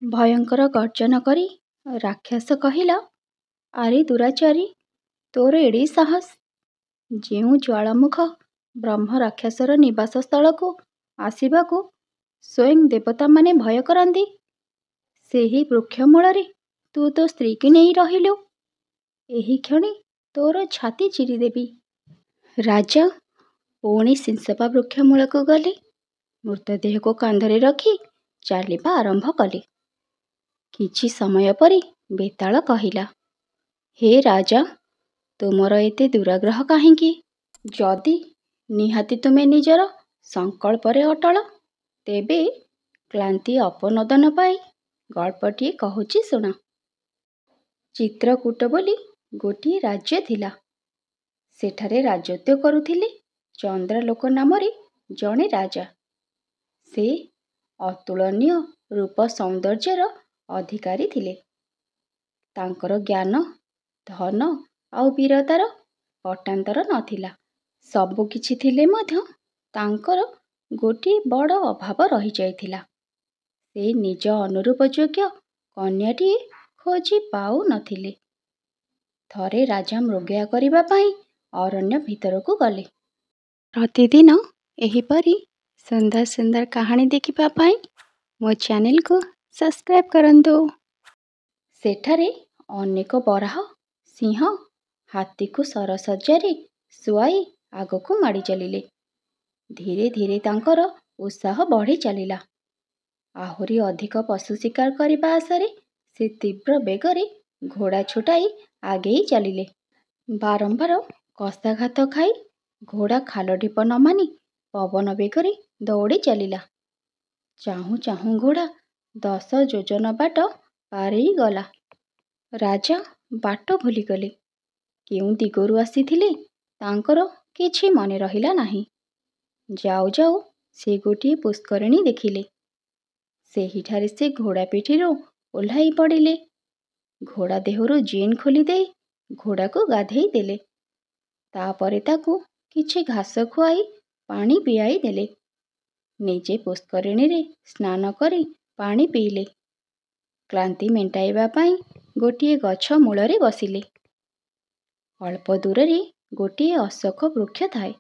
ଭୟଙ୍କର ଗର୍ଜନ କରି ରାକ୍ଷସ କହିଲା, "ଆରେ ଦୁରାଚାରୀ, ତୋର ଏଡ଼େ ସାହସ! ଯେଉଁ ଜ୍ୱାଳାମୁଖ ବ୍ରହ୍ମରାକ୍ଷସର ନିବାସ ସ୍ଥଳକୁ ଆସିବାକୁ ସ୍ୱୟଂ ଦେବତାମାନେ ଭୟ କରନ୍ତି, ସେହି ବୃକ୍ଷମୂଳରେ ତୁ ତୋ ସ୍ତ୍ରୀକୁ ନେଇ ରହିଲୁ। ଏହିକ୍ଷଣି ତୋର ଛାତି ଚିରିଦେବି। " ରାଜା ପୁଣି ଶିଂଶୁପା ବୃକ୍ଷ ମୂଳକୁ ଗଲେ। ମୃତଦେହକୁ କାନ୍ଧରେ ରଖି ଚାଲିବା ଆରମ୍ଭ କଲେ। କିଛି ସମୟ ପରେ ବେତାଳ କହିଲା, "ହେ ରାଜା! ତୁମର ଏତେ ଦୁରାଗ୍ରହ କାହିଁକି? ଯଦି ନିହାତି ତୁମେ ନିଜର ସଂକଳ୍ପରେ ଅଟଳ, ତେବେ କ୍ଳାନ୍ତି ଅପନୋଦନ ପାଇଁ ଗଳ୍ପଟିଏ କହୁଛି ଶୁଣ। ଚିତ୍ରକୂଟ ବୋଲି ଗୋଟିଏ ରାଜ୍ୟ ଥିଲା। ସେଠାରେ ରାଜତ୍ୱ କରୁଥିଲେ ଚନ୍ଦ୍ରାଲୋକ ନାମରେ ଜଣେ ରାଜା। ସେ ଅତୁଳନୀୟ ରୂପ ସୌନ୍ଦର୍ଯ୍ୟର ଅଧିକାରୀ ଥିଲେ। ତାଙ୍କର ଜ୍ଞାନ, ଧନ ଆଉ ବୀରତାର ପଟାନ୍ତର ନ ଥିଲା। ସବୁ କିଛି ଥିଲେ ମଧ୍ୟ ତାଙ୍କର ଗୋଟିଏ ବଡ଼ ଅଭାବ ରହିଯାଇଥିଲା। ସେ ନିଜ ଅନୁରୂପ ଯୋଗ୍ୟ କନ୍ୟାଟିଏ ଖୋଜି ପାଉ ନ ଥିଲେ। ଥରେ ରାଜା ମୃଗୟା କରିବା ପାଇଁ ଅରଣ୍ୟ ଭିତରକୁ ଗଲେ। ପ୍ରତିଦିନ ଏହିପରି ସୁନ୍ଦର ସୁନ୍ଦର କାହାଣୀ ଦେଖିବା ପାଇଁ ମୋ ଚ୍ୟାନେଲକୁ ସବସ୍କ୍ରାଇବ୍ କରନ୍ତୁ। ସେଠାରେ ଅନେକ ବରାହ, ସିଂହ, ହାତୀକୁ ଶରଶଯ୍ୟାରେ ଶୁଆଇ ଆଗକୁ ମାଡ଼ି ଚାଲିଲେ। ଧୀରେ ଧୀରେ ତାଙ୍କର ଉତ୍ସାହ ବଢ଼ି ଚାଲିଲା। ଆହୁରି ଅଧିକ ପଶୁ ଶିକାର କରିବା ଆଶାରେ ସେ ତୀବ୍ର ବେଗରେ ଘୋଡ଼ା ଛୁଟାଇ ଆଗେଇ ଚାଲିଲେ। ବାରମ୍ବାର କଷାଘାତ ଖାଇ ଘୋଡ଼ା ଖାଲଢିପ ନ ମାନି ପବନ ବେଗରେ ଦୌଡ଼ି ଚାଲିଲା। ଚାହୁଁ ଚାହୁଁ ଘୋଡ଼ା 10 ଯୋଜନ ବାଟ ପାରେଇଗଲା। ରାଜା ବାଟ ଭୁଲିଗଲେ। କେଉଁ ଦିଗରୁ ଆସିଥିଲେ ତାଙ୍କର କିଛି ମନେ ରହିଲା ନାହିଁ। ଯାଉ ଯାଉ ସେ ଗୋଟିଏ ପୁଷ୍କରିଣୀ ଦେଖିଲେ। ସେହିଠାରେ ସେ ଘୋଡ଼ା ପିଠିରୁ ଓହ୍ଲାଇ ପଡ଼ିଲେ। ଘୋଡ଼ା ଦେହରୁ ଜିନ୍ ଖୋଲିଦେଇ ଘୋଡ଼ାକୁ ଗାଧେଇ ଦେଲେ। ତା'ପରେ ତାକୁ କିଛି ଘାସ ଖୁଆଇ ପାଣି ପିଆଇ ଦେଲେ। ନିଜେ ପୁଷ୍କରିଣୀରେ ସ୍ନାନ କରି ପାଣି ପିଇଲେ। କ୍ଳାନ୍ତି ମେଣ୍ଟାଇବା ପାଇଁ ଗୋଟିଏ ଗଛ ମୂଳରେ ବସିଲେ। ଅଳ୍ପ ଦୂରରେ ଗୋଟିଏ ଅଶୋକ ବୃକ୍ଷ ଥାଏ।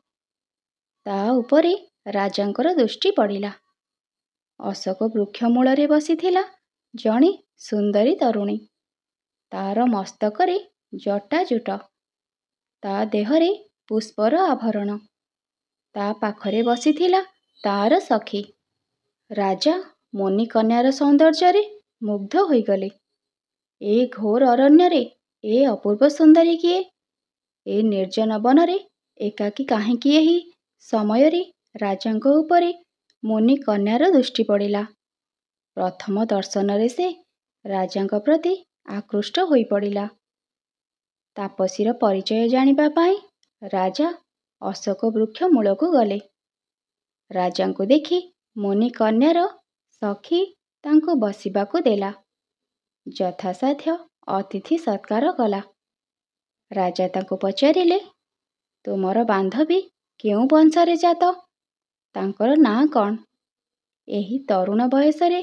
ତା' ଉପରେ ରାଜାଙ୍କର ଦୃଷ୍ଟି ପଡ଼ିଲା। ଅଶୋକ ବୃକ୍ଷ ମୂଳରେ ବସିଥିଲା ଜଣେ ସୁନ୍ଦରୀ ତରୁଣୀ। ତା'ର ମସ୍ତକରେ ଜଟାଜୂଟ। ତା' ଦେହରେ ପୁଷ୍ପର ଆଭରଣ। ତା' ପାଖରେ ବସିଥିଲା ତା'ର ସଖୀ। ରାଜା ମୁନିକନ୍ୟାର ସୌନ୍ଦର୍ଯ୍ୟରେ ମୁଗ୍ଧ ହୋଇଗଲେ। ଏ ଘୋର ଅରଣ୍ୟରେ ଏ ଅପୂର୍ବ ସୁନ୍ଦରୀ କିଏ? ଏ ନିର୍ଜନ ବନରେ ଏକାକୀ କାହିଁକି? ଏହି ସମୟରେ ରାଜାଙ୍କ ଉପରେ ମୁନିକନ୍ୟାର ଦୃଷ୍ଟି ପଡ଼ିଲା। ପ୍ରଥମ ଦର୍ଶନରେ ସେ ରାଜାଙ୍କ ପ୍ରତି ଆକୃଷ୍ଟ ହୋଇପଡ଼ିଲା। ତାପସୀର ପରିଚୟ ଜାଣିବା ପାଇଁ ରାଜା ଅଶୋକ ବୃକ୍ଷ ମୂଳକୁ ଗଲେ। ରାଜାଙ୍କୁ ଦେଖି ମୁନିକନ୍ୟାର ସଖୀ ତାଙ୍କୁ ବସିବାକୁ ଦେଲା। ଯଥାସାଧ୍ୟ ଅତିଥି ସତ୍କାର କଲା। ରାଜା ତାଙ୍କୁ ପଚାରିଲେ, "ତୁମର ବାନ୍ଧବୀ କେଉଁ ବଂଶରେ ଜାତ? ତାଙ୍କର ନାଁ କ'ଣ? ଏହି ତରୁଣ ବୟସରେ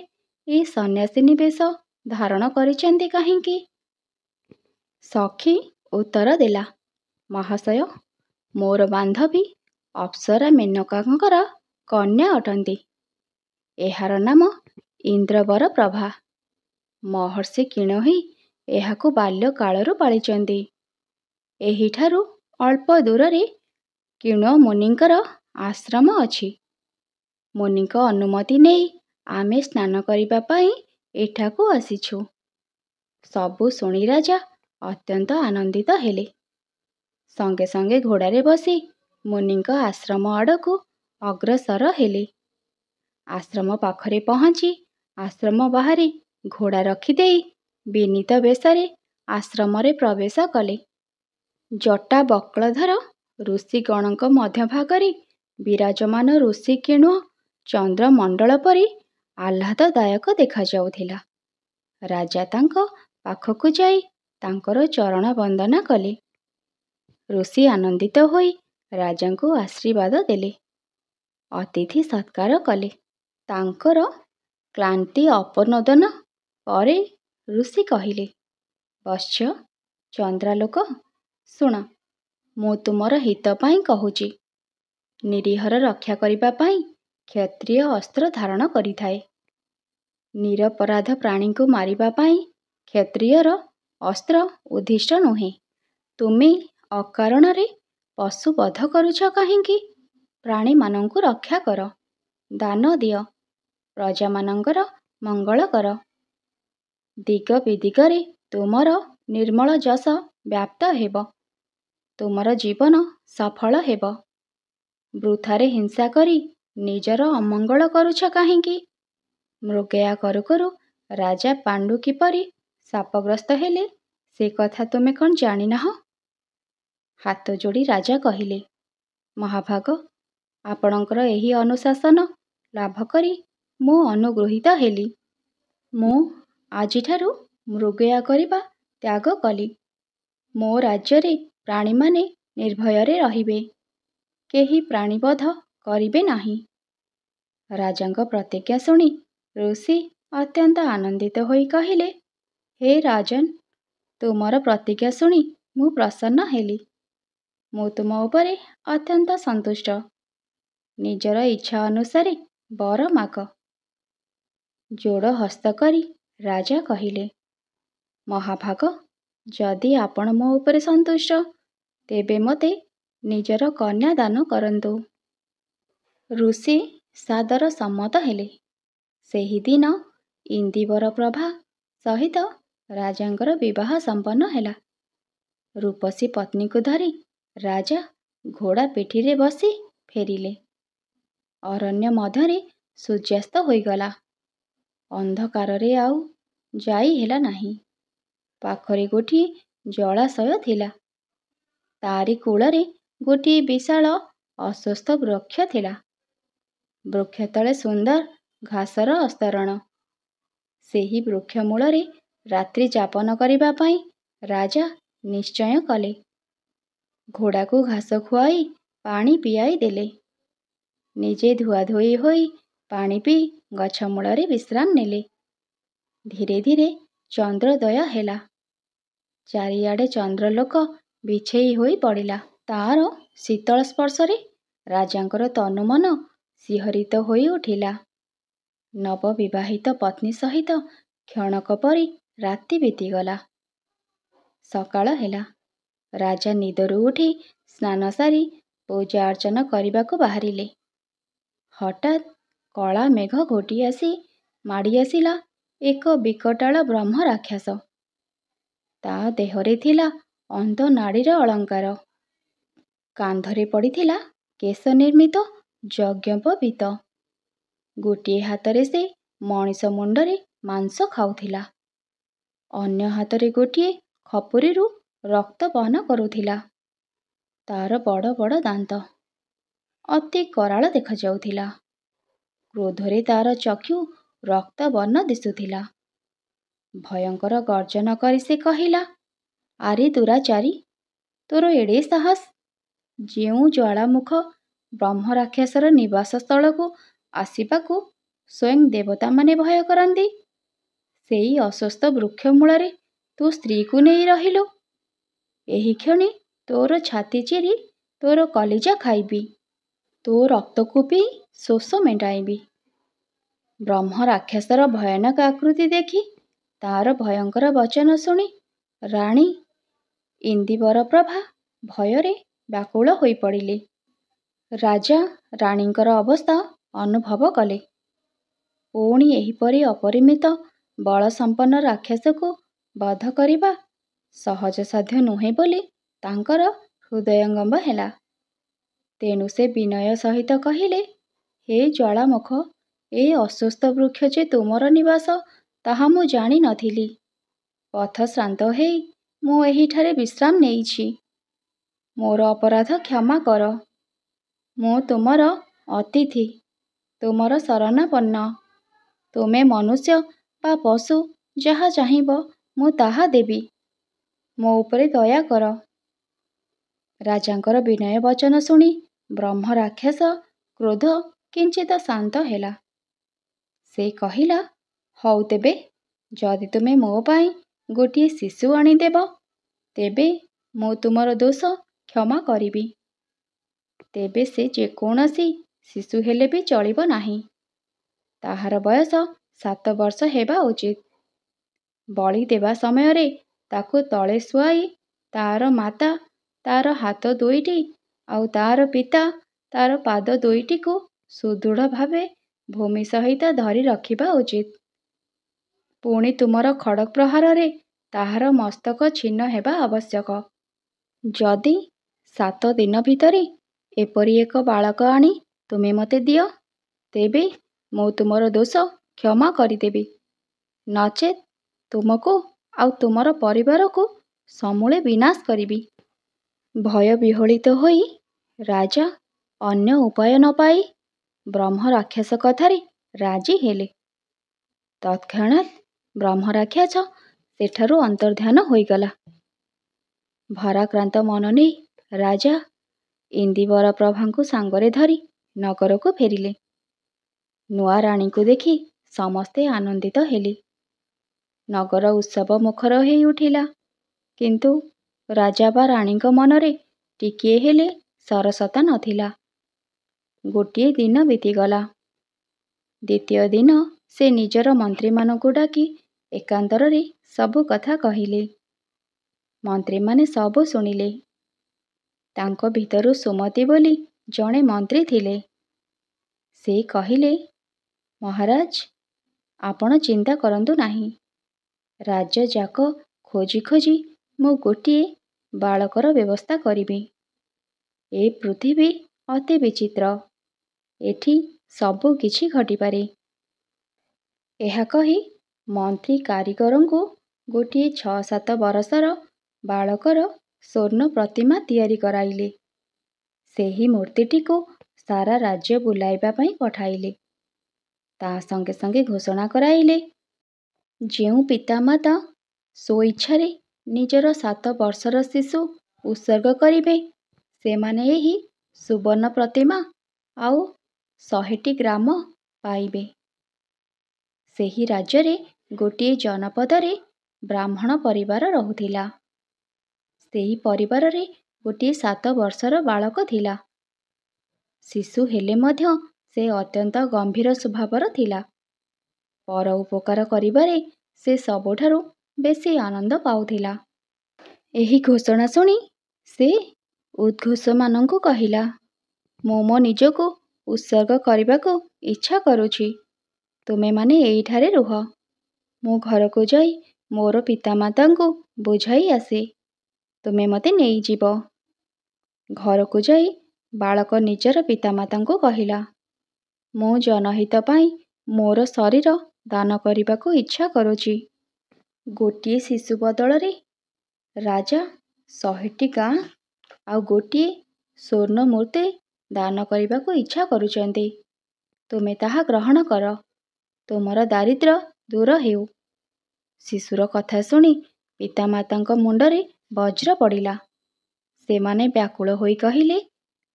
ଏ ସନ୍ନ୍ୟାସିନୀ ବେଶ ଧାରଣ କରିଛନ୍ତି କାହିଁକି? " ସଖୀ ଉତ୍ତର ଦେଲା, "ମହାଶୟ! ମୋର ବାନ୍ଧବୀ ଅପ୍ସରା ମେନକାଙ୍କର କନ୍ୟା ଅଟନ୍ତି। ଏହାର ନାମ ଇନ୍ଦ୍ରବରପ୍ରଭା। ମହର୍ଷି କିଣ୍ୱ ହିଁ ଏହାକୁ ବାଲ୍ୟକାଳରୁ ପାଳିଛନ୍ତି। ଏହିଠାରୁ ଅଳ୍ପ ଦୂରରେ କିଣ୍ୱ ମୁନିଙ୍କର ଆଶ୍ରମ ଅଛି। ମୁନିଙ୍କ ଅନୁମତି ନେଇ ଆମେ ସ୍ନାନ କରିବା ପାଇଁ ଏଠାକୁ ଆସିଛୁ। " ସବୁ ଶୁଣି ରାଜା ଅତ୍ୟନ୍ତ ଆନନ୍ଦିତ ହେଲେ। ସଙ୍ଗେ ସଙ୍ଗେ ଘୋଡ଼ାରେ ବସି ମୁନିଙ୍କ ଆଶ୍ରମ ଆଡ଼କୁ ଅଗ୍ରସର ହେଲେ। ଆଶ୍ରମ ପାଖରେ ପହଞ୍ଚି ଆଶ୍ରମ ବାହାରେ ଘୋଡ଼ା ରଖିଦେଇ ବିନୀତ ବେଶରେ ଆଶ୍ରମରେ ପ୍ରବେଶ କଲେ। ଜଟାବକ୍ଳଧର ଋଷିଗଣଙ୍କ ମଧ୍ୟଭାଗରେ ବିରାଜମାନ ଋଷି କିଣ୍ୱ ଚନ୍ଦ୍ରମଣ୍ଡଳ ପରି ଆହ୍ଲାଦଦାୟକ ଦେଖାଯାଉଥିଲା। ରାଜା ତାଙ୍କ ପାଖକୁ ଯାଇ ତାଙ୍କର ଚରଣ ବନ୍ଦନା କଲେ। ଋଷି ଆନନ୍ଦିତ ହୋଇ ରାଜାଙ୍କୁ ଆଶୀର୍ବାଦ ଦେଲେ। ଅତିଥି ସତ୍କାର କଲେ। ତାଙ୍କର କ୍ଳାନ୍ତି ଅପନୋଦନ ପରେ ଋଷି କହିଲେ, ବତ୍ସ ଚନ୍ଦ୍ରାଲୋକ, ଶୁଣ, ମୁଁ ତୁମର ହିତ ପାଇଁ କହୁଛି। ନିରୀହର ରକ୍ଷା କରିବା ପାଇଁ କ୍ଷତ୍ରିୟ ଅସ୍ତ୍ର ଧାରଣ କରିଥାଏ। ନିରପରାଧ ପ୍ରାଣୀଙ୍କୁ ମାରିବା ପାଇଁ କ୍ଷତ୍ରିୟର ଅସ୍ତ୍ର ଉଦ୍ଦିଷ୍ଟ ନୁହେଁ। ତୁମେ ଅକାରଣରେ ପଶୁ ବଧ କରୁଛ କାହିଁକି? ପ୍ରାଣୀମାନଙ୍କୁ ରକ୍ଷା କର, ଦାନ ଦିଅ, ପ୍ରଜାମାନଙ୍କର ମଙ୍ଗଳ କର। ଦିଗବିଦିଗରେ ତୁମର ନିର୍ମଳ ଯଶ ବ୍ୟାପ୍ତ ହେବ। ତୁମର ଜୀବନ ସଫଳ ହେବ। ବୃଥାରେ ହିଂସା କରି ନିଜର ଅମଙ୍ଗଳ କରୁଛ କାହିଁକି? ମୃଗୟା କରୁ କରୁ ରାଜା ପାଣ୍ଡୁ କିପରି ଶାପଗ୍ରସ୍ତ ହେଲେ, ସେ କଥା ତୁମେ କ'ଣ ଜାଣିନାହଁ? ହାତଯୋଡ଼ି ରାଜା କହିଲେ, ମହାଭାଗ, ଆପଣଙ୍କର ଏହି ଅନୁଶାସନ ଲାଭ କରି ମୁଁ ଅନୁଗୃହୀତ ହେଲି। ମୁଁ ଆଜିଠାରୁ ମୃଗୟା କରିବା ତ୍ୟାଗ କଲି। ମୋ ରାଜ୍ୟରେ ପ୍ରାଣୀମାନେ ନିର୍ଭୟରେ ରହିବେ। କେହି ପ୍ରାଣୀବଧ କରିବେ ନାହିଁ। ରାଜାଙ୍କ ପ୍ରତିଜ୍ଞା ଶୁଣି ଋଷି ଅତ୍ୟନ୍ତ ଆନନ୍ଦିତ ହୋଇ କହିଲେ, ହେ ରାଜନ୍, ତୁମର ପ୍ରତିଜ୍ଞା ଶୁଣି ମୁଁ ପ୍ରସନ୍ନ ହେଲି। ମୁଁ ତୁମ ଉପରେ ଅତ୍ୟନ୍ତ ସନ୍ତୁଷ୍ଟ। ନିଜର ଇଚ୍ଛା ଅନୁସାରେ ବର ମାଗ। ଯୋଡ଼ ହସ୍ତ କରି ରାଜା କହିଲେ, ମହାଭାଗ, ଯଦି ଆପଣ ମୋ ଉପରେ ସନ୍ତୁଷ୍ଟ, ତେବେ ମୋତେ ନିଜର କନ୍ୟା ଦାନ କରନ୍ତୁ। ଋଷି ସାଦର ସମ୍ମତ ହେଲେ। ସେହିଦିନ ଇନ୍ଦିବରପ୍ରଭା ସହିତ ରାଜାଙ୍କର ବିବାହ ସମ୍ପନ୍ନ ହେଲା। ରୂପସୀ ପତ୍ନୀଙ୍କୁ ଧରି ରାଜା ଘୋଡ଼ା ପିଠିରେ ବସି ଫେରିଲେ। ଅରଣ୍ୟ ମଧ୍ୟରେ ସୂର୍ଯ୍ୟାସ୍ତ ହୋଇଗଲା। ଅନ୍ଧକାରରେ ଆଉ ଯାଇ ହେଲା ନାହିଁ। ପାଖରେ ଗୋଟିଏ ଜଳାଶୟ ଥିଲା। ତାରି କୂଳରେ ଗୋଟିଏ ବିଶାଳ ଅଶ୍ୱତ୍ଥ ବୃକ୍ଷ ଥିଲା। ବୃକ୍ଷ ତଳେ ସୁନ୍ଦର ଘାସର ଆସ୍ତରଣ। ସେହି ବୃକ୍ଷ ମୂଳରେ ରାତ୍ରି ଯାପନ କରିବା ପାଇଁ ରାଜା ନିଶ୍ଚୟ କଲେ। ଘୋଡ଼ାକୁ ଘାସ ଖୁଆଇ ପାଣି ପିଆଇ ଦେଲେ। ନିଜେ ଧୁଆଧୋଇ ହୋଇ ପାଣି ପିଇ ଗଛ ମୂଳରେ ବିଶ୍ରାମ ନେଲେ। ଧୀରେ ଧୀରେ ଚନ୍ଦ୍ରୋଦୟ ହେଲା। ଚାରିଆଡ଼େ ଚନ୍ଦ୍ରାଲୋକ ବିଛେଇ ହୋଇ ପଡ଼ିଲା। ତାର ଶୀତଳ ସ୍ପର୍ଶରେ ରାଜାଙ୍କର ତନୁ ମନ ଶିହରିତ ହୋଇ ଉଠିଲା। ନବବିବାହିତ ପତ୍ନୀ ସହିତ କ୍ଷଣକ ପରି ରାତି ବିତିଗଲା। ସକାଳ ହେଲା। ରାଜା ନିଦରୁ ଉଠି ସ୍ନାନ ସାରି ପୂଜା ଅର୍ଚ୍ଚନା କରିବାକୁ ବାହାରିଲେ। ହଠାତ୍ କଳା ମେଘ ଘୋଟି ଆସି ମାଡ଼ିଆସିଲା ଏକ ବିକଟାଳ ବ୍ରହ୍ମ ରାକ୍ଷସ। ତା ଦେହରେ ଥିଲା ଅନ୍ତନାଡ଼ୀର ଅଳଙ୍କାର। କାନ୍ଧରେ ପଡ଼ିଥିଲା କେଶ ନିର୍ମିତ ଯଜ୍ଞୋପବୀତ। ଗୋଟିଏ ହାତରେ ସେ ମଣିଷ ମୁଣ୍ଡରେ ମାଂସ ଖାଉଥିଲା। ଅନ୍ୟ ହାତରେ ଗୋଟିଏ ଖପୁରିରୁ ରକ୍ତପାନ କରୁଥିଲା। ତାର ବଡ଼ ବଡ଼ ଦାନ୍ତ। ଅତି କରାଳ ଦେଖାଯାଉଥିଲା। କ୍ରୋଧରେ ତାର ଚକ୍ଷୁ ରକ୍ତବର୍ଣ୍ଣ ଦିଶୁଥିଲା। ଭୟଙ୍କର ଗର୍ଜନ କରି ସେ କହିଲା, ଆରେ ଦୁରାଚାରୀ, ତୋର ଏଡ଼େ ସାହସ! ଯେଉଁ ଜ୍ୱାଳାମୁଖ ବ୍ରହ୍ମରାକ୍ଷସର ନିବାସ ସ୍ଥଳକୁ ଆସିବାକୁ ସ୍ୱୟଂ ଦେବତାମାନେ ଭୟ କରନ୍ତି, ସେଇ ଅଶ୍ୱତ୍ଥ ବୃକ୍ଷ ମୂଳରେ ତୁ ସ୍ତ୍ରୀକୁ ନେଇ ରହିଲୁ। ଏହିକ୍ଷଣି ତୋର ଛାତି ଚିରି ତୋର କଲିଜା ଖାଇବି। ତୋ ରକ୍ତକୁ ପିଇ ଶୋଷ ମେଣ୍ଟାଇବି। ବ୍ରହ୍ମରାକ୍ଷସର ଭୟାନକ ଆକୃତି ଦେଖି, ତାର ଭୟଙ୍କର ବଚନ ଶୁଣି ରାଣୀ ଇନ୍ଦିବରପ୍ରଭା ଭୟରେ ବ୍ୟାକୁଳ ହୋଇପଡ଼ିଲେ। ରାଜା ରାଣୀଙ୍କର ଅବସ୍ଥା ଅନୁଭବ କଲେ। ପୁଣି ଏହିପରି ଅପରିମିତ ବଳସମ୍ପନ୍ନ ରାକ୍ଷସକୁ ବଧ କରିବା ସହଜସାଧ୍ୟ ନୁହେଁ ବୋଲି ତାଙ୍କର ହୃଦୟଙ୍ଗମ ହେଲା। ତେଣୁ ସେ ବିନୟ ସହିତ କହିଲେ, ହେ ଜ୍ୱାଳାମୁଖ, ଏ ଅଶ୍ୱତ୍ଥ ବୃକ୍ଷ ଯେ ତୁମର ନିବାସ, ତାହା ମୁଁ ଜାଣି ନଥିଲି। ପଥଶ୍ରାନ୍ତ ହେଇ ମୁଁ ଏହିଠାରେ ବିଶ୍ରାମ ନେଇଛି। ମୋର ଅପରାଧ କ୍ଷମା କର। ମୁଁ ତୁମର ଅତିଥି, ତୁମର ଶରଣାପନ୍ନ। ତୁମେ ମନୁଷ୍ୟ ବା ପଶୁ ଯାହା ଚାହିଁବ ମୁଁ ତାହା ଦେବି। ମୋ ଉପରେ ଦୟା କର। ରାଜାଙ୍କର ବିନୟ ବଚନ ଶୁଣି ବ୍ରହ୍ମରାକ୍ଷସ କ୍ରୋଧ କିଞ୍ଚିତ ଶାନ୍ତ ହେଲା। ସେ କହିଲା, ହଉ ତେବେ, ଯଦି ତୁମେ ମୋ ପାଇଁ ଗୋଟିଏ ଶିଶୁ ଆଣିଦେବ, ତେବେ ମୁଁ ତୁମର ଦୋଷ କ୍ଷମା କରିବି। ତେବେ ସେ ଯେକୌଣସି ଶିଶୁ ହେଲେ ବି ଚଳିବ ନାହିଁ। ତାହାର ବୟସ 7 ବର୍ଷ ହେବା ଉଚିତ। ବଳି ଦେବା ସମୟରେ ତାକୁ ତଳେ ଶୁଆଇ ତା'ର ମାତା ତା'ର ହାତ ଦୁଇଟି ଆଉ ତା'ର ପିତା ତା'ର ପାଦ ଦୁଇଟିକୁ ସୁଦୃଢ଼ ଭାବେ ଭୂମି ସହିତ ଧରି ରଖିବା ଉଚିତ। ପୁଣି ତୁମର ଖଡ଼ଗ ପ୍ରହାରରେ ତାହାର ମସ୍ତକ ଛିନ୍ନ ହେବା ଆବଶ୍ୟକ। ଯଦି 7 ଦିନ ଭିତରେ ଏପରି ଏକ ବାଳକ ଆଣି ତୁମେ ମୋତେ ଦିଅ, ତେବେ ମୁଁ ତୁମର ଦୋଷ କ୍ଷମା କରିଦେବି। ନଚେତ୍ ତୁମକୁ ଆଉ ତୁମର ପରିବାରକୁ ସମୂଳେ ବିନାଶ କରିବି। ଭୟବିହ୍ୱଳିତ ହୋଇ ରାଜା ଅନ୍ୟ ଉପାୟ ନ ପାଇ ବ୍ରହ୍ମରାକ୍ଷସ କଥାରେ ରାଜି ହେଲେ। ତତ୍କ୍ଷଣାତ୍ ବ୍ରହ୍ମରାକ୍ଷସ ସେଠାରୁ ଅନ୍ତର୍ଦ୍ଧାନ ହୋଇଗଲା। ଭାରାକ୍ରାନ୍ତ ମନ ନେଇ ରାଜା ଇନ୍ଦିବରପ୍ରଭାଙ୍କୁ ସାଙ୍ଗରେ ଧରି ନଗରକୁ ଫେରିଲେ। ନୂଆ ରାଣୀଙ୍କୁ ଦେଖି ସମସ୍ତେ ଆନନ୍ଦିତ ହେଲେ। ନଗର ଉତ୍ସବ ମୁଖର ହୋଇ ଉଠିଲା। କିନ୍ତୁ ରାଜା ବା ରାଣୀଙ୍କ ମନରେ ଟିକିଏ ହେଲେ ସରସତା ନଥିଲା। ଗୋଟିଏ ଦିନ ବିତିଗଲା। ଦ୍ୱିତୀୟ ଦିନ ସେ ନିଜର ମନ୍ତ୍ରୀମାନଙ୍କୁ ଡାକି ଏକାନ୍ତରରେ ସବୁ କଥା କହିଲେ। ମନ୍ତ୍ରୀମାନେ ସବୁ ଶୁଣିଲେ। ତାଙ୍କ ଭିତରୁ ସୁମତି ବୋଲି ଜଣେ ମନ୍ତ୍ରୀ ଥିଲେ। ସେ କହିଲେ, ମହାରାଜ, ଆପଣ ଚିନ୍ତା କରନ୍ତୁ ନାହିଁ। ରାଜ୍ୟଯାକ ଖୋଜି ଖୋଜି ମୁଁ ଗୋଟିଏ ବାଳକର ବ୍ୟବସ୍ଥା କରିବି। ଏ ପୃଥିବୀ ଅତି ବିଚିତ୍ର। ଏଠି ସବୁ କିଛି ଘଟିପାରେ। ଏହା କହି ମନ୍ତ୍ରୀ କାରିଗରଙ୍କୁ ଗୋଟିଏ 6-7 ବରଷର ବାଳକର ସ୍ୱର୍ଣ୍ଣ ପ୍ରତିମା ତିଆରି କରାଇଲେ। ସେହି ମୂର୍ତ୍ତିଟିକୁ ସାରା ରାଜ୍ୟ ବୁଲାଇବା ପାଇଁ ପଠାଇଲେ। ତା' ସଙ୍ଗେ ସଙ୍ଗେ ଘୋଷଣା କରାଇଲେ, ଯେଉଁ ପିତାମାତା ସ୍ୱଇଚ୍ଛାରେ ନିଜର 7 ବର୍ଷର ଶିଶୁ ଉତ୍ସର୍ଗ କରିବେ, ସେମାନେ ଏହି ସୁବର୍ଣ୍ଣ ପ୍ରତିମା ଆଉ 100ଟି ଗ୍ରାମ ପାଇବେ। ସେହି ରାଜ୍ୟରେ ଗୋଟିଏ ଜନପଦରେ ବ୍ରାହ୍ମଣ ପରିବାର ରହୁଥିଲା। ସେହି ପରିବାରରେ ଗୋଟିଏ 7 ବର୍ଷର ବାଳକ ଥିଲା। ଶିଶୁ ହେଲେ ମଧ୍ୟ ସେ ଅତ୍ୟନ୍ତ ଗମ୍ଭୀର ସ୍ୱଭାବର ଥିଲା। ପର ଉପକାର କରିବାରେ ସେ ସବୁଠାରୁ ବେଶୀ ଆନନ୍ଦ ପାଉଥିଲା। ଏହି ଘୋଷଣା ଶୁଣି ସେ ଉଦ୍ଘୋଷମାନଙ୍କୁ କହିଲା, ମୁଁ ମୋ ନିଜକୁ ଉତ୍ସର୍ଗ କରିବାକୁ ଇଚ୍ଛା କରୁଛି। ତୁମେମାନେ ଏଇଠାରେ ରୁହ। ମୁଁ ଘରକୁ ଯାଇ ମୋର ପିତାମାତାଙ୍କୁ ବୁଝାଇ ଆସେ। ତୁମେ ମୋତେ ନେଇଯିବ। ଘରକୁ ଯାଇ ବାଳକ ନିଜର ପିତାମାତାଙ୍କୁ କହିଲା, ମୁଁ ଜନହିତ ପାଇଁ ମୋର ଶରୀର ଦାନ କରିବାକୁ ଇଚ୍ଛା କରୁଛି। ଗୋଟିଏ ଶିଶୁ ବଦଳରେ ରାଜା 100ଟି ଗାଁ ଆଉ ଗୋଟିଏ ସ୍ୱର୍ଣ୍ଣମୂର୍ତ୍ତି ଦାନ କରିବାକୁ ଇଚ୍ଛା କରୁଛନ୍ତି। ତୁମେ ତାହା ଗ୍ରହଣ କର। ତୁମର ଦାରିଦ୍ର୍ୟ ଦୂର ହେଉ। ଶିଶୁର କଥା ଶୁଣି ପିତାମାତାଙ୍କ ମୁଣ୍ଡରେ ବଜ୍ର ପଡ଼ିଲା। ସେମାନେ ବ୍ୟାକୁଳ ହୋଇ କହିଲେ,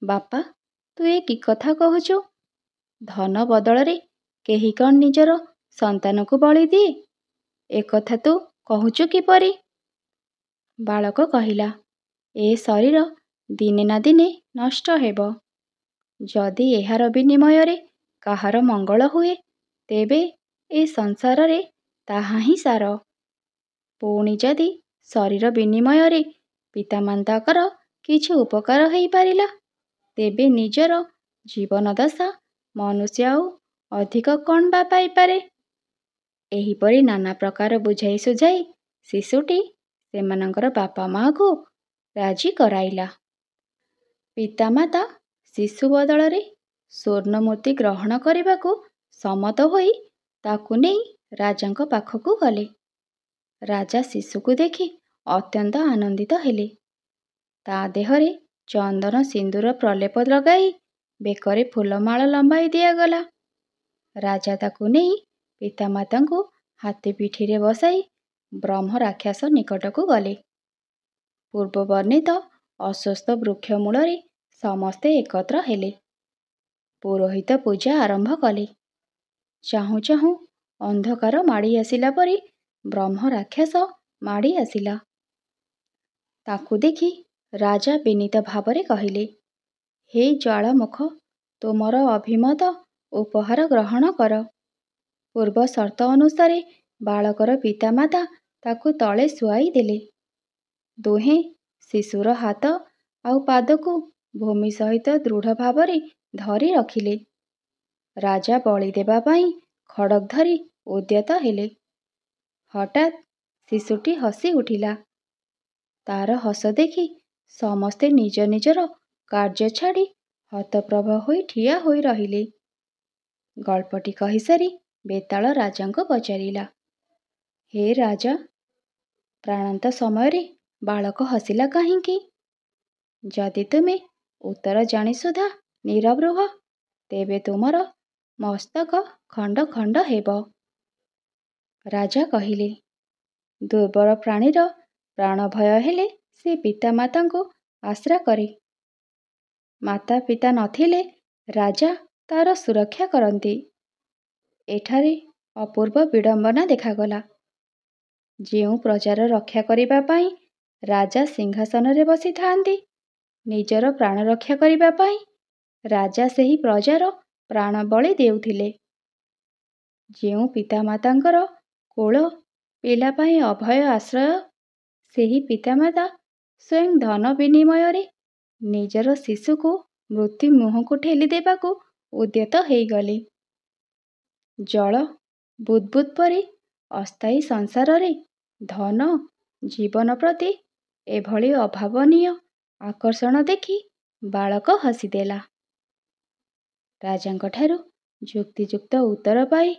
ବାପା, ତୁ ଏ କି କଥା କହୁଛୁ? ଧନ ବଦଳରେ କେହି କ'ଣ ନିଜର ସନ୍ତାନକୁ ବଳି ଦିଏ? ଏକଥା ତୁ କହୁଛୁ କିପରି? ବାଳକ କହିଲା, ଏ ଶରୀର ଦିନେ ନା ଦିନେ ନଷ୍ଟ ହେବ। ଯଦି ଏହାର ବିନିମୟରେ କାହାର ମଙ୍ଗଳ ହୁଏ, ତେବେ ଏ ସଂସାରରେ ତାହା ହିଁ ସାର। ପୁଣି ଯଦି ଶରୀର ବିନିମୟରେ ପିତାମାତାଙ୍କର କିଛି ଉପକାର ହୋଇପାରିଲା, ତେବେ ନିଜର ଜୀବନଦଶା ମନୁଷ୍ୟ ଆଉ ଅଧିକ କ'ଣ ବା ପାଇପାରେ? ଏହିପରି ନାନା ପ୍ରକାର ବୁଝାଇ ସୁଝାଇ ଶିଶୁଟି ସେମାନଙ୍କର ବାପା ମାଆକୁ ରାଜି କରାଇଲା। ପିତାମାତା ଶିଶୁ ବଦଳରେ ସ୍ୱର୍ଣ୍ଣମୂର୍ତ୍ତି ଗ୍ରହଣ କରିବାକୁ ସମ୍ମତ ହୋଇ ତାକୁ ନେଇ ରାଜାଙ୍କ ପାଖକୁ ଗଲେ। ରାଜା ଶିଶୁକୁ ଦେଖି ଅତ୍ୟନ୍ତ ଆନନ୍ଦିତ ହେଲେ। ତା' ଦେହରେ ଚନ୍ଦନ ସିନ୍ଦୂର ପ୍ରଲେପ ଲଗାଇ ବେକରେ ଫୁଲମାଳ ଲମ୍ବାଇ ଦିଆଗଲା। ରାଜା ତାକୁ ନେଇ ପିତାମାତାଙ୍କୁ ହାତୀ ପିଠିରେ ବସାଇ ବ୍ରହ୍ମରାକ୍ଷସ ନିକଟକୁ ଗଲେ। ପୂର୍ବବର୍ଣ୍ଣିତ ଅଶ୍ୱତ୍ଥ ବୃକ୍ଷ ମୂଳରେ ସମସ୍ତେ ଏକତ୍ର ହେଲେ। ପୁରୋହିତ ପୂଜା ଆରମ୍ଭ କଲେ। ଚାହୁଁ ଚାହୁଁ ଅନ୍ଧକାର ମାଡ଼ି ଆସିଲା ପରି ବ୍ରହ୍ମରାକ୍ଷସ ମାଡ଼ି ଆସିଲା। ତାକୁ ଦେଖି ରାଜା ବିନୀତ ଭାବରେ କହିଲେ, ହେ ଜ୍ୱାଳାମୁଖ, ତୁମର ଅଭିମତ ଉପହାର ଗ୍ରହଣ କର। ପୂର୍ବ ସର୍ତ୍ତ ଅନୁସାରେ ବାଳକର ପିତାମାତା ତାକୁ ତଳେ ଶୁଆଇ ଦେଲେ। ଦୁହେଁ ଶିଶୁର ହାତ ଆଉ ପାଦକୁ ଭୂମି ସହିତ ଦୃଢ଼ ଭାବରେ ଧରି ରଖିଲେ। ରାଜା ବଳି ଦେବା ପାଇଁ ଖଡ଼ଗ ଧରି ଉଦ୍ୟତ ହେଲେ। ହଠାତ୍ ଶିଶୁଟି ହସି ଉଠିଲା। ତାର ହସ ଦେଖି ସମସ୍ତେ ନିଜ ନିଜର କାର୍ଯ୍ୟ ଛାଡ଼ି ହତପ୍ରଭ ହୋଇ ଠିଆ ହୋଇ ରହିଲେ। ଗଳ୍ପଟି କହିସାରି ବେତାଳ ରାଜାଙ୍କୁ ପଚାରିଲା, ହେ ରାଜା, ପ୍ରାଣାନ୍ତ ସମୟରେ ବାଳକ ହସିଲା କାହିଁକି? ଯଦି ତୁମେ ଉତ୍ତର ଜାଣି ସୁଦ୍ଧା ନୀରବ ରୁହ, ତେବେ ତୁମର ମସ୍ତକ ଖଣ୍ଡ ଖଣ୍ଡ ହେବ। ରାଜା କହିଲେ, ଦୁର୍ବଳ ପ୍ରାଣୀର ପ୍ରାଣଭୟ ହେଲେ ସେ ପିତାମାତାଙ୍କୁ ଆଶ୍ରା କରେ। ମାତା ପିତା ନଥିଲେ ରାଜା ତାର ସୁରକ୍ଷା କରନ୍ତି। ଏଠାରେ ଅପୂର୍ବ ବିଡ଼ମ୍ବନା ଦେଖାଗଲା। ଯେଉଁ ପ୍ରଜାର ରକ୍ଷା କରିବା ପାଇଁ ରାଜା ସିଂହାସନରେ ବସିଥାନ୍ତି, ନିଜର ପ୍ରାଣ ରକ୍ଷା କରିବା ପାଇଁ ରାଜା ସେହି ପ୍ରଜାର ପ୍ରାଣବଳି ଦେଉଥିଲେ। ଯେଉଁ ପିତାମାତାଙ୍କର କୋଳ ପିଲା ପାଇଁ ଅଭୟ ଆଶ୍ରୟ, ସେହି ପିତାମାତା ସ୍ୱୟଂ ଧନ ବିନିମୟରେ ନିଜର ଶିଶୁକୁ ମୃତ୍ୟୁ ମୁହଁକୁ ଠେଲି ଦେବାକୁ ଉଦ୍ୟତ ହେଇଗଲେ। ଜଳ ବୁଦ୍ବୁଦ୍ ପରି ଅସ୍ଥାୟୀ ସଂସାରରେ ଧନ ଜୀବନ ପ୍ରତି ଏଭଳି ଅଭାବନୀୟ ଆକର୍ଷଣ ଦେଖି ବାଳକ ହସିଦେଲା। ରାଜାଙ୍କଠାରୁ ଯୁକ୍ତିଯୁକ୍ତ ଉତ୍ତର ପାଇ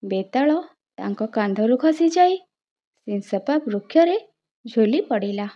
ବେତାଳ ତାଙ୍କ କାନ୍ଧରୁ ଖସିଯାଇ ଶିଂଶପା ବୃକ୍ଷରେ ଝୁଲି ପଡ଼ିଲା।